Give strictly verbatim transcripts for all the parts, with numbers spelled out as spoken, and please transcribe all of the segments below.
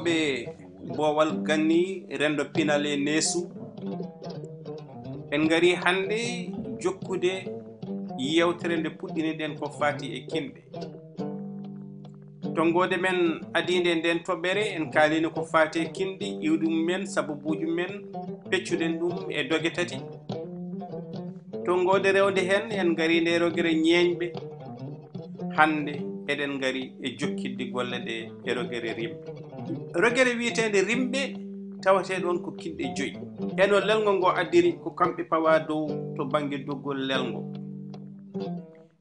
Ɓe boowal ganni renndo pinal e neesu. En ngari hannde jokkude yewtere nde puɗɗini-ɗen ko faati e kinɗe. Tonngoode men adiinde e ndeen toɓɓere, en kaalino ko faati e kinɗe, iwdi mum en, sababuuji mum en, peccuɗen ɗum e doge tati. Tonngoode rewnde heen, en ngari nde rogere ñeeñɓe. Hannde eɗen ngari e jokkitde golle ɗe e rogere rimɓe. Rogere wiyeteende rimɓe tawetee ɗoon ko kinɗe joyi. E no lelngo ngo addiri, ko kamɓe pawaa dow to bannge doggol lelngo.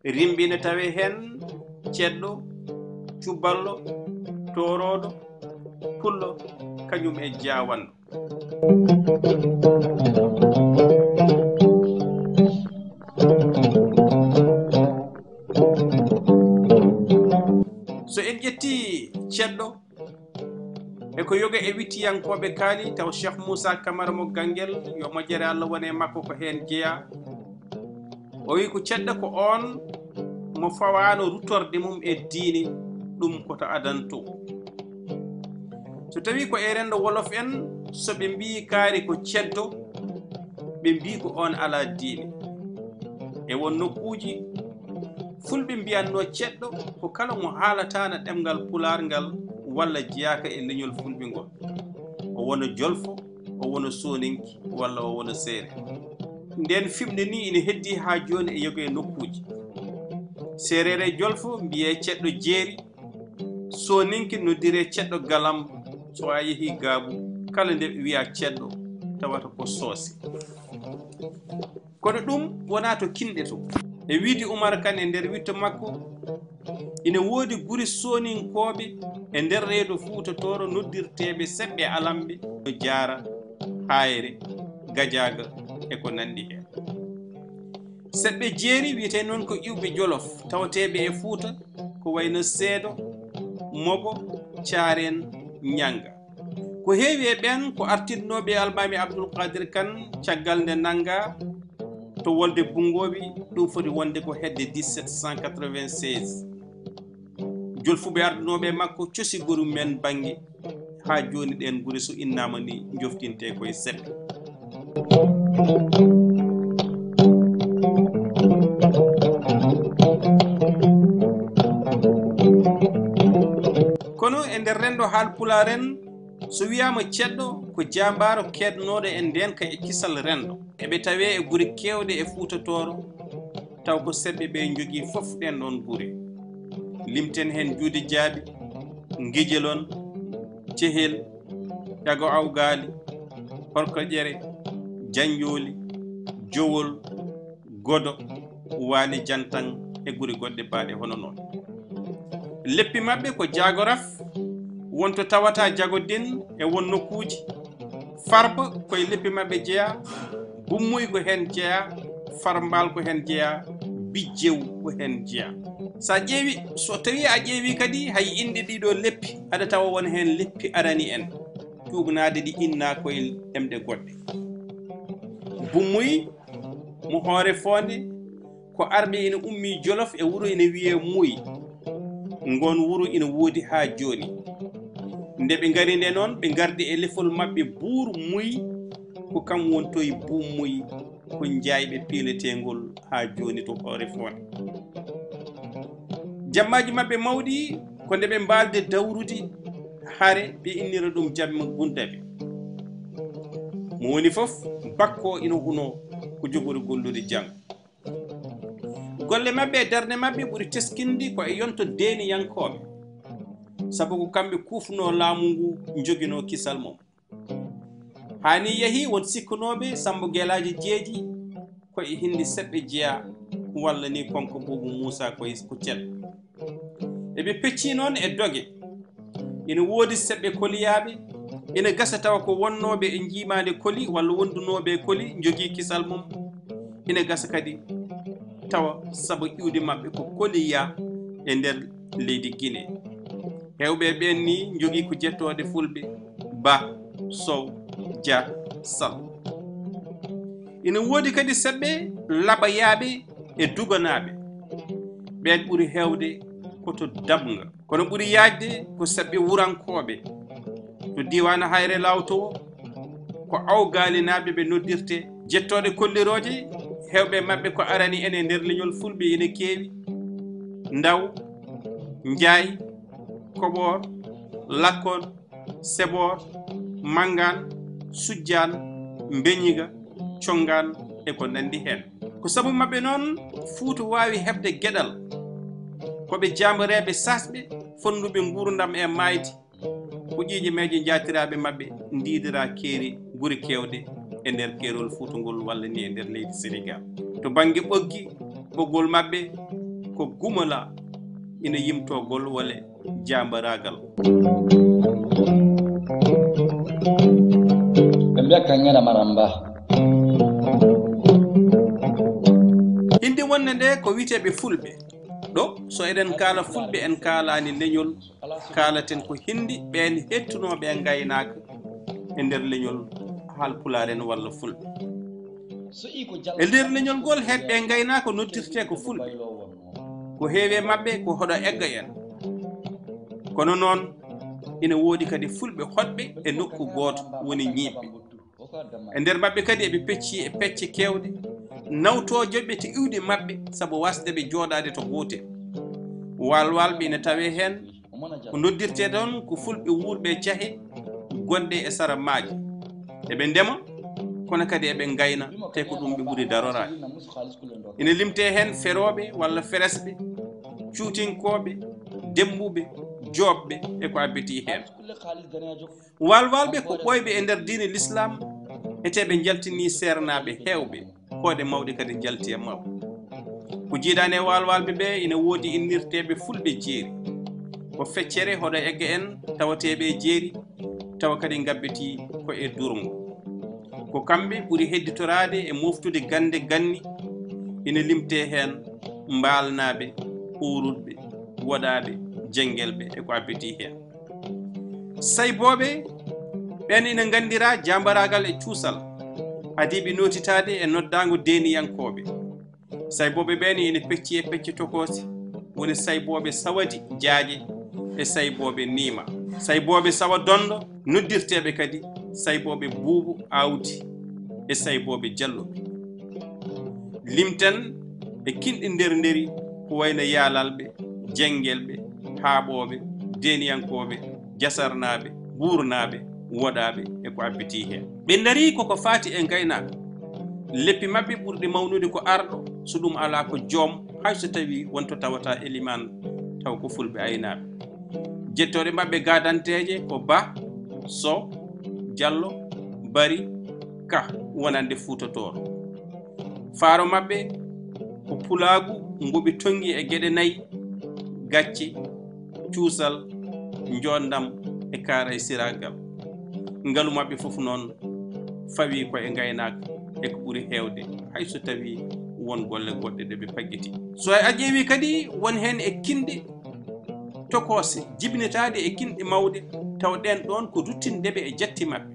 Rimɓe ina tawee heen ceddo, cuballo, tooroodo, pullo, kañum e jaawanɗo. So en ƴetti ceddo, e ko yoga e wittiyankooɓe kaali, taw Cheikh Moussa Camara mo Ganngel, yo moƴƴere Allah wone e makko, ko heen jeyaa. O wi ko ceddo ko oon mo fawaano ruttorde mum e diine, ɗum ko to adanto. So tawii ko e renndo wolof en, so ɓe mbiyi kaari ko ceddo, ɓe mbiyi ko oon alaa diine. E won nokkuuji, fulɓe mbiyatnoo ceddo ko kala mo haalataana ɗemngal pulaar ngal walla jeyaaka e leñol fulɓe ngol. O wona jolfo, o wona sooninke, walla o wona seere. Ndeen fimde nii ina heddii haa jooni e yoga e nokkuuji. Seereer e jolfo mbiyee ceddo jeeri, sooninke noddiree ceddo galam, so a yehii Gaabu, kala nde ɓe wiya ceddo, tawata ko soose. Kono ɗum wonaa to kinɗe to. E wiyde Umar Kan e nder witto makko, ina woodi gure sooninkooɓe e nder reedo Fuuta Tooro noddirteeɓe Seɓɓe Alamɓe, no Jaara, Haayre, Gajaaga e ko nanndi heen. Seɓɓe jeeri wiyetee noon ko iwɓe Jolof, tawateeɓe e Fuuta, ko wayno Seedo, Mogo, Caareen, Ñannga. Ko heewi e ɓeen ko artirnooɓe e Almaami Abdul Qaadir Kan caggal nde nanngaa to wolde Bunngooɓi, ɗum foti wonde ko hedde dix-sept cent quatre-vingt-seize. Jolfuɓe ardunooɓe e makko cosi gorum men bannge, haa jooni ɗeen gure so innaama ni njoftintee ko e Seɓɓe. Kono e nder renndo Haalpulaar en, so wiyaama ceddo, ko jaambaaro keednooɗo e ndeenka e kisal renndo. Eɓe tawee e gure keewɗe e Fuuta Tooro, taw ko Seɓɓe ɓe njogii fof ɗeen ɗoon gure. Limten heen Juude Jaaɓi, Ngejelon, Cehel, Ƴago Awgaali, Horkoƴere, Janjooli, Jowol, Godo, Waali Jantan e gure goɗɗe baaɗe hono noon. Leppi maɓɓe ko Jaagoraf, won to tawata Jagodin e won nokkuuji. Farba ko e leppi maɓɓe jeyaa, Bummuy ko heen jeyaa, Farmbaal ko heen jeyaa, Bijjew ko heen jeyaa. So a ƴeewi, so tawii a ƴeewi kadi hay innde ɗiɗo leppi, aɗa tawa won heen leppi arani en, tuugnaade ɗi inna ko e ɗemɗe goɗɗe. Bummuy mo Hoore Foonde, ko arɓe ina ummii Jolof e wuro ina wiyee Muy. Ngoon wuro ina woodi haa jooni. Nde ɓe ngari nde noon, ɓe ngardi e lefol maɓɓe Buur Muy, ko kam wontoyi Buum Muy, ko jaayɓe piileteengol haa jooni to Hoore Foonde. Jammaaji maɓɓe mawɗi ko nde ɓe mbaalde dawrude hare, ɓe innira ɗum jamma Gundabe. Mo woni fof, bakko ina hunoo ko jogori gollude janngo. Golle maɓɓe e darnde maɓɓe ɓuri teskinde ko e yonto deeniyankooɓe, sabu ko kamɓe kuufnoo laamu ngu, njoginoo kisal mum. Haa ni yahii won sikkunooɓe Sammbo Gelaajo Jeeji ko e hindi Seɓɓe jeyaa, walla ni Konko Buubu Muusaa ko e, ko cel. Eɓe peccii noon e doge. Ina woodi Seɓɓe koliyaaɓe, ina gasa tawa ko wonnooɓe e njiimaande koli walla wondunooɓe e koli njogii kisal mum. Ina gasa kadi tawa sabu iwdi maɓɓe ko koliyaa e nder leydi Gine. Heewɓe e ɓeen ni njogii ko jettooɗe fulɓe, Ba, Sow, Dia, Sall. Ina woodi kadi Seɓɓe laɓayaaɓe e duganaaɓe. Ɓeen ɓuri heewde ko to Damga. Kono ɓuri yaajde ko Seɓɓe wurankooɓe. To diiwaan Hayre Lawto, ko Awgaalinaaɓe ɓe noddirtee. Jettooɗe kollirooje heewɓe maɓɓe ko arani en e nder leñol Fulɓe ina keewi. Ndaw, Njaay, Koɓoor, Lakkol, Seboor, Manngaan, Sujjaan, Mbeñiga, Conngaan e ko nanndi heen. Ko sabu maɓɓe noon Fuuta waawi heɓde geɗal. Ko ɓe jaambareeɓe sasɓe, fonnduɓe nguurndam e maayde. Ko ƴiiƴe meeje njaatiraaɓe maɓɓe ndiidiraa keeri gure keewɗe e nder keerol Fuuta ngol walla ni e nder leydi Senegaal. To bannge ɓoggi, ɓoggol maɓɓe ko Gumala, ina yimtoo golwole jaambaraagal. Ɓe mbiya Kaŋŋe na Maramba. Hindi wonde nde ko wiyeteeɓe Fulɓe. Ɗo, so eɗen kaala Fulɓe, en kaalaani leñol, kaalaten ko hindi ɓeen hettunooɓe e ngaynaaka e nder leñol Haalpulaar en walla Fulɓe. E nder leñol ngol, heɓɓe ngaynaaka noddirtee ko Fulɓe. Ko heewi e maɓɓe ko hoɗo egga en. Kono noon, ina woodi kadi Fulɓe hoɗɓe e nokku gooto, woni ñiiɓɓe. E nder maɓɓe kadi eɓe pecci e pecce keewɗe, nawtoojoɓe to iwdi maɓɓe, sabu wasde ɓe jooɗaade to gootel. Waalwaalɓe ina tawee heen, ko noddirtee ɗoon ko Fulɓe wuurɓe e cahe gonɗe e sara maaje. Eɓe ndema, kono kadi eɓe ngayna, te ko ɗum ɓe ɓuri daroraade. Ina limtee heen ferooɓe walla feresɓe, cuutinkooɓe, demmbuɓe, joobɓe e ko abbitii heen. Waalwaalɓe ko ɓooyɓe e nder diine Lislaam, etee ɓe njaltinii seernaaɓe heewɓe, koode mawɗe kadi njalti e mawɓe. Ko jiidaani e waalwaalɓe ɓe, ina woodi innirteeɓe Fulɓe jeeri. Ko feccere hoɗo egga en tawateeɓe e jeeri, tawa kadi ngabbitii ko e durngo. Ko kamɓe ɓuri hedditoraade e mooftude gannde ganni, ina limtee heen mbaalnaaɓe, uurudɓe, woɗaaɓe, jenngelɓe e ko abbitii heen. Saybooɓe ɓeen ina nganndiraa jaambaraagal e cuusal, adii ɓe nootitaade e noddaango deeniyankooɓe. Saybooɓe ɓeen ina pecci e pecce tokoosi, woni saybooɓe Sawadi Jaaje e saybooɓe Niima. Saybooɓe Sawa Donndo noddirteeɓe kadi saybooɓe Buubu Aawdi e saybooɓe Jalloɓe. Limten e kinɗi nder nderi ko wayno Yaalalɓe, Jenngelɓe, Haaɓooɓe, Deeniyankooɓe, Jasarnaaɓe, Buurnaaɓe, Woɗaaɓe e ko abbitii heen. Ɓe ndarii koko faati e ngaynaaka. Leppi maɓɓe ɓurɗi mawnude ko arɗo, so ɗum alaa ko joom, hay so tawii won to tawataa elimaan, taw ko Fulɓe aynaaɓe. Jettooɗe maɓɓe gaadanteeje ko Ba, Sow, Jallo, Bari, Ka, wonande Fuuta Tooro. Faaro maɓɓe ko pulaagu ngu ɓe tonngi e geɗe nayi, gacce, cuusal, njoonndam e kaaraysiraagal. Ngalu maɓɓe fof noon fawii ko e ngaynaaka e ko ɓuri heewde, hay so tawii won golle goɗɗe ɗe ɓe paggitii. So a ƴeewii kadi, won heen e kinɗe tokoose jibinetaaɗe e kinɗe mawɗe, tawa ɗeen ɗoon ko ruttindeɓe e jatti maɓɓe.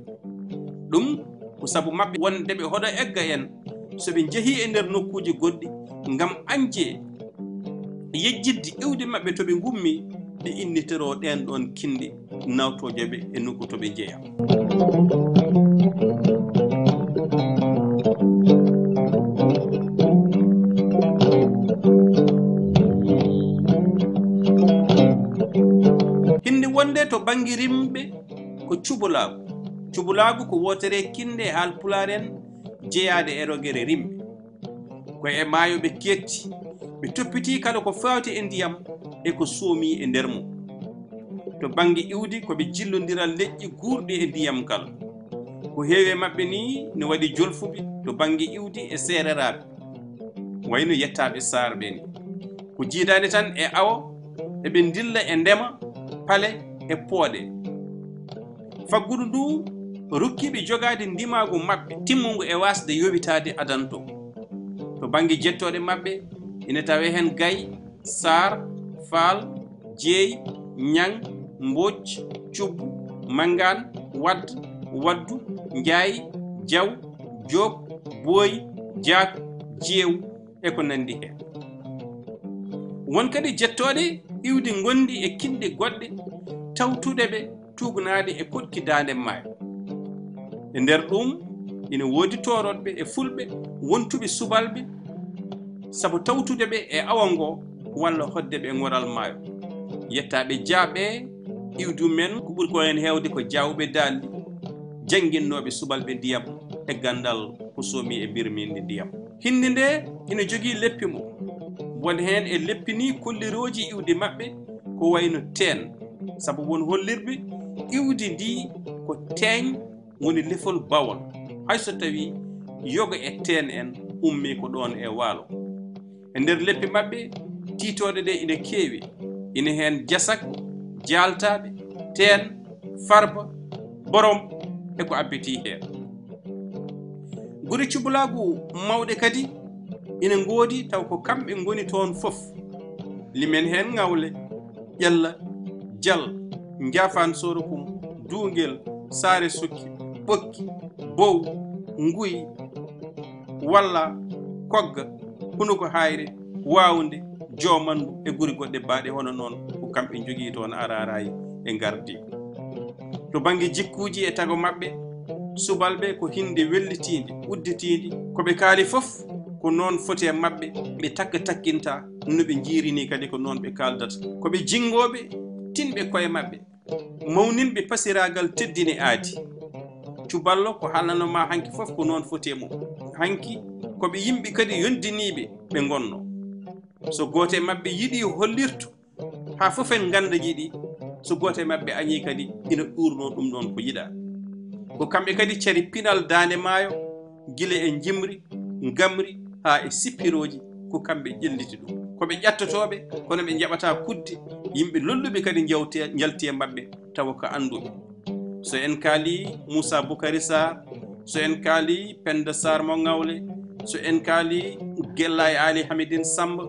Ɗum ko sabu maɓɓe wonde ɓe hoɗo egga en, so ɓe njehii e nder nokkuuji goɗɗi ngam añde yejjitde iwdi maɓɓe to ɓe ngummi, ɓe innitoroo ɗeen ɗoon kinɗe nawtoojoɓe e nokku to ɓe njeyaa. Hindi wonde to bannge rimɓe ko Cubalaagu. Cubalaagu ko wootere kinɗe Haalpulaar en jeyaaɗe e rogere rimɓe. Ko e maayo ɓe keetti, ɓe toppitii kala ko faati e ndiyam e ko soomi e nder mum. To bannge iwdi, ko ɓe jillondiral leƴƴi guurɗi e ndiyam kala. Ko heewi e maɓɓe nii ne waɗi jolfuɓe to bannge iwdi e seereraaɓe, wayno yettaaɓe Saar ɓe nii. Ko jiidaani tan e awo, eɓe ndilla e ndema, pale e pooɗe. Faggudu ndu rokki ɓe jogaade ndimaagu maɓɓe timmungu e waasde yowitaade adanto. To bannge jettooɗe maɓɓe, ina tawee heen Gay, Saar, Faal, Jeey, Ñaŋ, Mbooc, Cubbu, Manngaan, Wadd, Waddu, Njaay, Jaw, Joob, Booy, Jaak, Jeew, e ko nanndi heen. Won kadi jettooɗe iwdi ngonndi e kinɗe goɗɗe tawtuɗe ɓe tuugnaade e koɗki daande maayo. E nder ɗum, ina woodi tooroɗɓe e fulɓe wontuɓe subalɓe, sabu tawtude ɓe e awa ngo walla hoɗde ɓe ŋoral maayo. Yettaaɓe jaaɓe iwdi men ko ɓuri ko heen heewde ko jaawuɓe daalɗi, jannginnooɓe subalɓe ndiyam e ganndal ko soomi e mbirminde ndiyam. Hinnde nde ina jogii leppi mum. Won heen e leppi ni kollirooji iwdi maɓɓe ko wayno teen, sabu won hollirɓe iwdi ndi ko teeñ woni lefol bawol, hay so tawii yoga e teen en ummii ko ɗoon e waalo. E nder leppi maɓɓe, tiitooɗe ɗe ina keewi, ina heen jasak, jaaltaaɓe, teen, farba, borom e ko abbitii heen. Gure cubalaagu mawɗe kadi ina ngoodi, taw ko kamɓe ngoni toon fof. Limen heen Ŋawle, Ƴella, Jal, Njaafaan Soorokum, Duungel, Saare Sukki, Ɓokki, Bow, Nguy, Walla, Kogga, Hunuko Hayre, Waawnde, Joomanndu e gure goɗɗe baaɗe hono noon, ko kamɓe njogii toon araaraay e ngardi. To bannge jikkuuji e tago maɓɓe, subalɓe ko hinnde wellitiinde, udditiinde. Ko ɓe kaali fof ko noon foti e maɓɓe, ɓe takka takkinta, no ɓe njiirini kadi ko noon ɓe kaaldata. Ko ɓe jinngooɓe, tinɓe koye maɓɓe, mawninɓe pasiraagal teddini aadi. Cuballo ko haalnanoo ma hanki fof ko noon foti e mum. Hanki ko ɓe yimɓe kadi yondiniiɓe ɓe ngonnoo. So gooto e maɓɓe yiɗi hollirtu, haa fof en ngannda yiɗi, so gooto e maɓɓe añii kadi ina ɗuurnoo ɗum ɗoon ko yiɗaa. Ko kamɓe kadi cari pinal daande maayo, gila e njimri, ngamri, haa e sippirooji, ko kamɓe ƴelliti ɗum. Ko ɓe ƴattotooɓe, kono ɓe njaɓataa kudde, yimɓe lolluɓe kadi njawti-, njalti e maɓɓe, tawa ko annduɓe. So en kaali Moussa Boukary Sarr, so en kaali Penda Sarr mo Ŋawle, so en kaali Gellay Ali Hamidine Samba,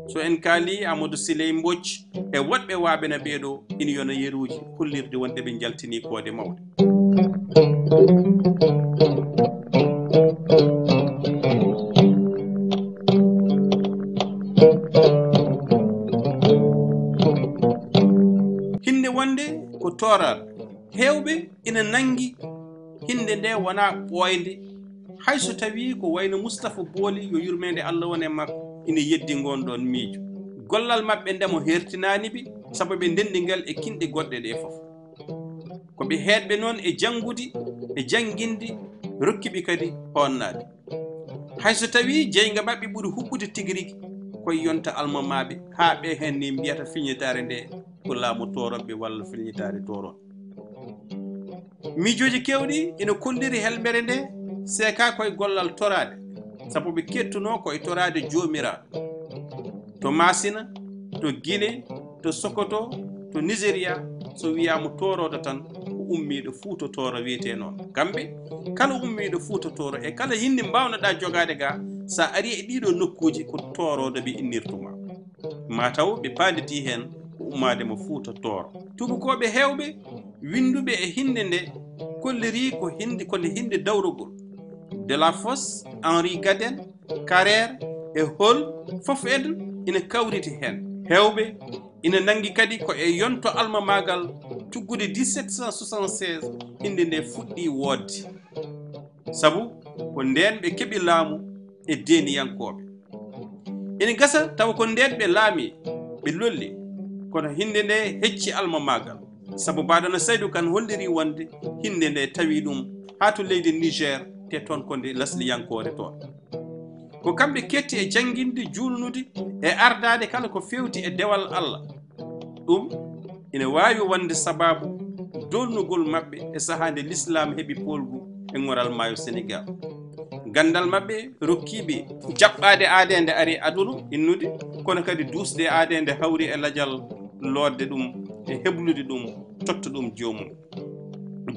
so en kaali Amadou Siley Mbodj e woɗɓe waaɓe no ɓeeɗo, ina yona yeruuji hollirde wonde ɓe njaltini koode mawɗe. Hinnde wonde ko tooraade. Heewɓe ina nanngi hinnde nde wonaa ɓooynde, hay so tawii ko wayno Mustapha Booli, yo yurmeende Allah won e makko, ina yeddi ngoon ɗoon miijo. Gollal maɓɓe nde mo heertinaani ɓe, sabu ɓe ndenndi ngal e kinɗe goɗɗe ɗe fof. Ko ɓe heedɓe noon e janngude, e jannginde, rokki ɓe kadi hoonnaade. Hay so tawii jeynga maɓɓe ɓuri huɓɓude tigi rigi, koye yonta almamaaɓe, haa ɓe heen ni mbiyata filñitaare nde ko laamu tooroɓe walla filñitaare tooroɓe. Miijooji keewɗi ina kolliri helmere nde seekaa koye gollal toraade, sabu ɓe kettunoo koye toraade Joomiraaɗo. To Maasina, to Gine, to Sokoto, to Nigeria, so wiyaama tooroodo tan, ko ummiiɗo Fuuta Tooro wiyetee noon. Kamɓe, kala ummiiɗo Fuuta Tooro e kala hinnde mbaawnoɗaa jogaade ga, so a arii e ɗiiɗoo nokkuuji, ko tooroodo ɓe innirtu ma. Maa taw ɓe paanditii heen ko ummaade mo Fuuta Tooro. Tuubakooɓe heewɓe winnduɓe e hinnde nde kollirii ko hinnde, ko nde hinnde dawrugol. Delafosse, Henri Gaden, Carrère e Hall fof en ina kawriti heen. Heewɓe ina nanngi kadi ko e yonto almamaagal tuggude dix-sept cent soixante-seize hinnde nde fuɗɗii woodde. Sabu ko ndeen ɓe keɓi laamu e deeniyankooɓe. Ina gasa tawa ko ndeen ɓe laami, ɓe lolli, kono hinnde nde hecci almamaagal. Sabu Baadana Saydu Kan holliri wonde hinnde nde tawi ɗum haa to leydi Niger, te toon ko nde lasliyankoore toon. Ko kamɓe ketti e jannginde, juulnude e ardaade kala ko feewti e dewal Allah. Ɗum ina waawi wonde sabaabu doolnugol maɓɓe e sahaa nde Lislaam heɓi poolgu e ŋoral maayo Senegaal. Ganndal maɓɓe rokki ɓe jaɓɓaade aadee nde ari aduna innude, kono kadi duusde aadee nde hawri e lajal, lootde ɗum e heblude ɗum, totta ɗum joomum.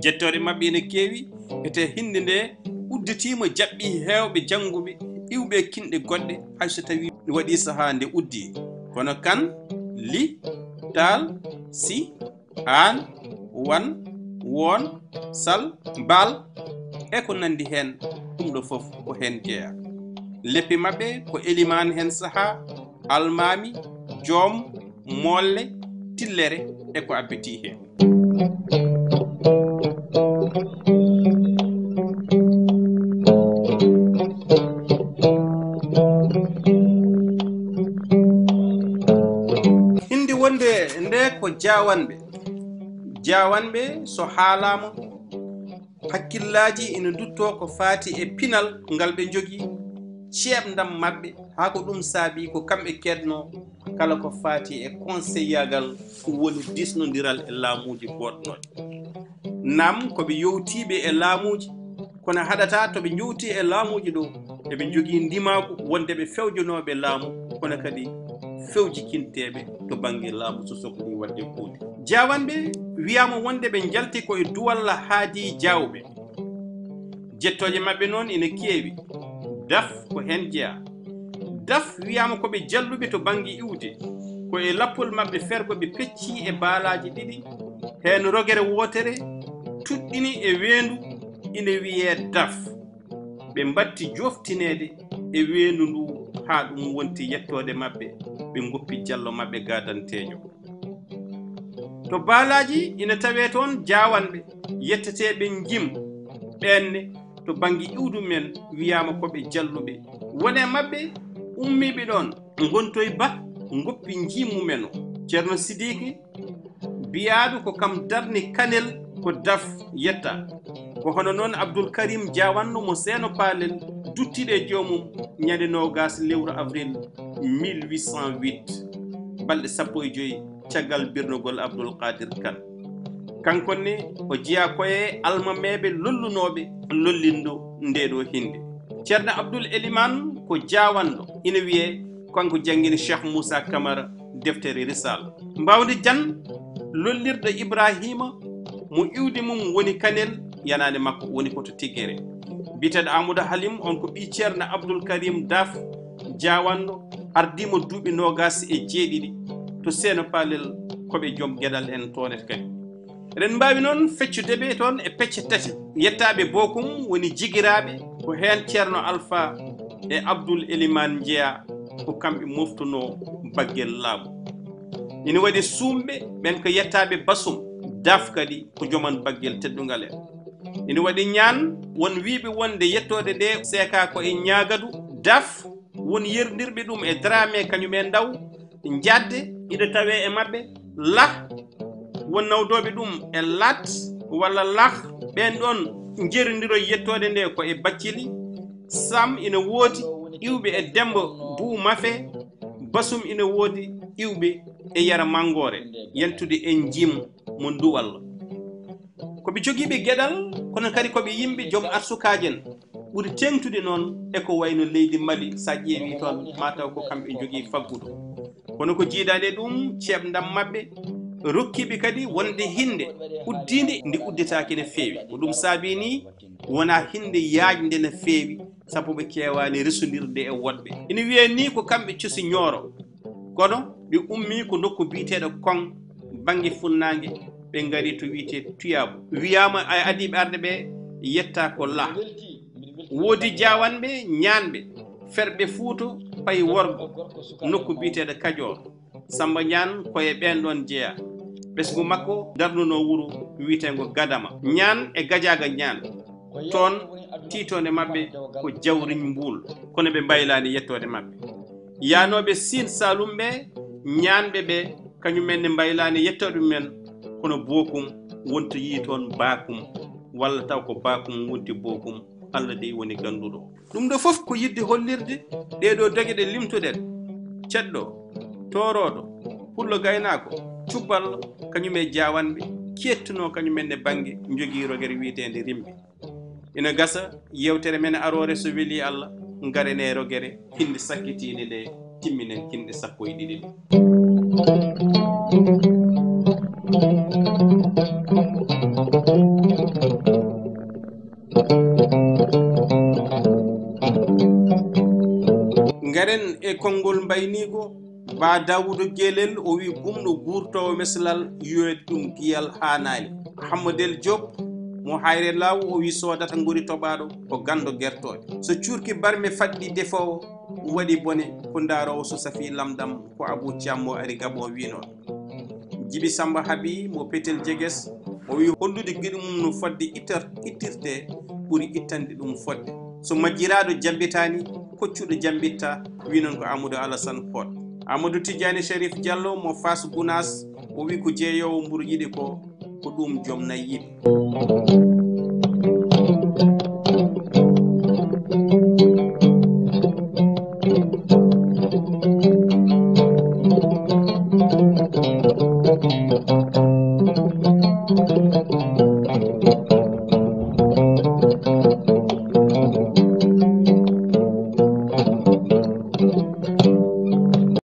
Jettooɗe maɓɓe ina keewi, ete hinnde nde udditiima, jaɓɓii heewɓe jannguɓe, iwɓe e kinɗe goɗɗe, hay so tawii waɗii sahaa nde uddii. Kono Kan, Li, Taal, Si, Aan, Wan, Woon, Sal, Baal, e ko nanndi heen, ɗum ɗo fof ko heen jeyaa. Leppi maɓɓe ko elimaan heen sahaa, almaami, joom, moolle, tillere e ko abbitii heen. Jaawanɓe. Jaawanɓe, so haalaama, hakkillaaji ina nduttoo ko faati e pinal ngal ɓe njogii, ceeɓndam maɓɓe, haa ko ɗum saabii ko kamɓe keednoo kala ko faati e konseyyaagal woni diisnondiral e laamuuji goodnooɗi. Naam, ko ɓe yowtiiɓe e laamuuji, kono haɗataa to ɓe njowtii e laamuuji ɗo, eɓe njogii ndimaagu wonde ɓe fewjanooɓe laamu, kono kadi fewjikinteeɓe to bannge laamu so sohlii waɗde kuuɗe. Jaawanɓe wiyaama wonde ɓe njalti ko e duwalla haadi jaawɓe. Jettooje maɓɓe noon ina keewi. Daf ko heen jeyaa. Daf wiyaama ko ɓe jalluɓe to bannge iwde. Ko e lappol maɓɓe fergo ɓe peccii e baalaaji ɗiɗi, heen rogere wootere tuɗɗini e weendu ina wiyee Daf. Ɓe mbatti jooftineede e weendu ndu haa ɗum wonti yettoode maɓɓe, ɓe ngoppi jallo maɓɓe gaadanteejo. To baalaaji ina tawee toon jaawanɓe yetteteeɓe njim, ɓeen ne to bannge iwdu men wiyaama ko ɓe jalluɓe. Won e maɓɓe ummiiɓe ɗoon, ngontoy ba ngoppi njiim mumen o. Ceerno Sidiiki biyaaɗo ko kam darni Kanel ko Daf yetta. Ko hono noon Abdul Karim Jaawanno mo Seeno Paalel duttiiɗo e joomum ñande noogaas lewru avril mille huit cent huit, balɗe sappo e joy caggal birnugol Abdul Qaadir Kan. Kanko ne o jeyaa ko e almameeɓe lollunooɓe lollindo ndee ɗoo hinnde. Ceerno Abdul Elimaan ko Jaawanɗo, ina wiyee kanko janngini Cheikh Moussa Camara deftere Risaala. Mbaawdi Jan lollirɗo Ibraahiima mo iwdi mum woni Kanel, yanaande makko woni ko to Tiggere. Biyeteeɗo Amadou Halim on ko ɓii Ceerno Abdul Karim Daf Jaawanɗo, ardiima duuɓi noogaas e jeeɗiɗi to Seeno Paalel, ko ɓe joom geɗal en toon et kadi. Eɗen mbaawi noon feccude ɓe toon e pecce tati. Yettaaɓe Bokum woni jigiraaɓe, ko heen Ceerno Alfa e Abdul Elimaan njeyaa, ko kamɓe moftunoo baggel laamu. Ina waɗi suumɓe, ɓeen ko yettaaɓe Basum, Daf kadi ko joman baggel teddungal en. Ina waɗi ñaan, won wiiɓe wonde yettoode nde seekaa ko e Ñaagadu, Daf, won yerndirɓe ɗum e Daraame kañum en Ndaw, Jaadde, ina tawee e maɓɓe, Lah, won nawdooɓe ɗum e Laat walla Lah, ɓeen ɗoon njerondiroy yettoode nde ko e Baccili, Sam ina woodi iwɓe e Demba Buu Mafe, Basum ina woodi iwɓe e Yara Manngoore, yentude e Njim mo Nduwal. Ko ɓe jogiiɓe geɗal, kono kadi ko ɓe yimɓe joom arsukaaji en, ɓuri teeŋtude noon e ko wayno leydi Mali, so a ƴeewii toon, maa taw ko kamɓe njogii faggudu. Kono ko jiidaade ɗum, ceeɓndam maɓɓe rokkiiɓe kadi wonde hinnde uddiinde nde uddetaake no feewi. Ko ɗum saabii nii wonaa hinnde yaajnde no feewi, sabu ɓe keewaani resondirde e woɗɓe. Ina wiyee nii ko kamɓe cosi Ñooro, kono ɓe ummii ko nokku biyeteeɗo Koŋ, bannge funnaange, ɓe ngari to wiyetee Tuyaabu. Wiyaama e adiiɓe arɓe ɓe yettaa ko Lah. Woodi Jaawanɓe, Ñaanɓe, Ferɓe Fuuto, Pay Worgo, nokku biyeteeɗo Kajoor. Samba Ñaan ko e ɓeen ɗoon jeyaa. Ɓesngu makko darnunoo wuro wiyeteengo Gadama. Ñaan e Gajaaga Ñaan. Toon, tiitoonde maɓɓe ko Jawriñ Mbuul, kono ɓe mbaylaani yettoode maɓɓe. Yaanooɓe Siin Saalum ɓe, Ñaanɓe ɓe, kañum en ne mbaylaani yettoode mum en, kono Bookum wontoyii toon Baakum, walla taw ko Baakum wonti Bookum, Allah dey woni gannduɗo. Ɗum ɗo fof ko yiɗde hollirde ɗee ɗoo doge ɗe limtuɗen, ceddo, tooroodo, pullo gaynaako, cubballo, kañum e Jaawanɓe, keettunoo kañum en ne bannge njogii rogere wiyeteende Rimbi. Ina gasa yeewtere men aroore, so welii Allah, ngaren e rogere hinnde sakkitiinde nde, timminen kinɗe sappo e ɗiɗi ɗe. Ngaren e konngol mbayniigo. Ba Daawuda Gelel, o wi gumɗo guurtoowo meslal, yoyde ɗum giyal haanaali. Hammadel Diop mo Hayre Laaw, o wi soodata ngori toɓaaɗo ko ganndo gertooɗe. So cuurki barme faɗɗi defoowo, waɗi bone ko ndaaroowo, so safii lamɗam ko Abuu Caam mo ari Gabon wii noon. Jibi Samba Habi mo Petel Jeges, o wi hollude giɗo mum no fodde ittor-, ittirte ɓuri ittande ɗum fodde. So majjiraaɗo jammbitaani, koccuɗo jammbitta, wii noon ko Amadou Alassane Pod. Amadou Tidiane Chérif Diallo mo Fass Gounass, o wi ko jeeyowo mburu yiɗi ko, ko ɗum joom nayi yiɗi.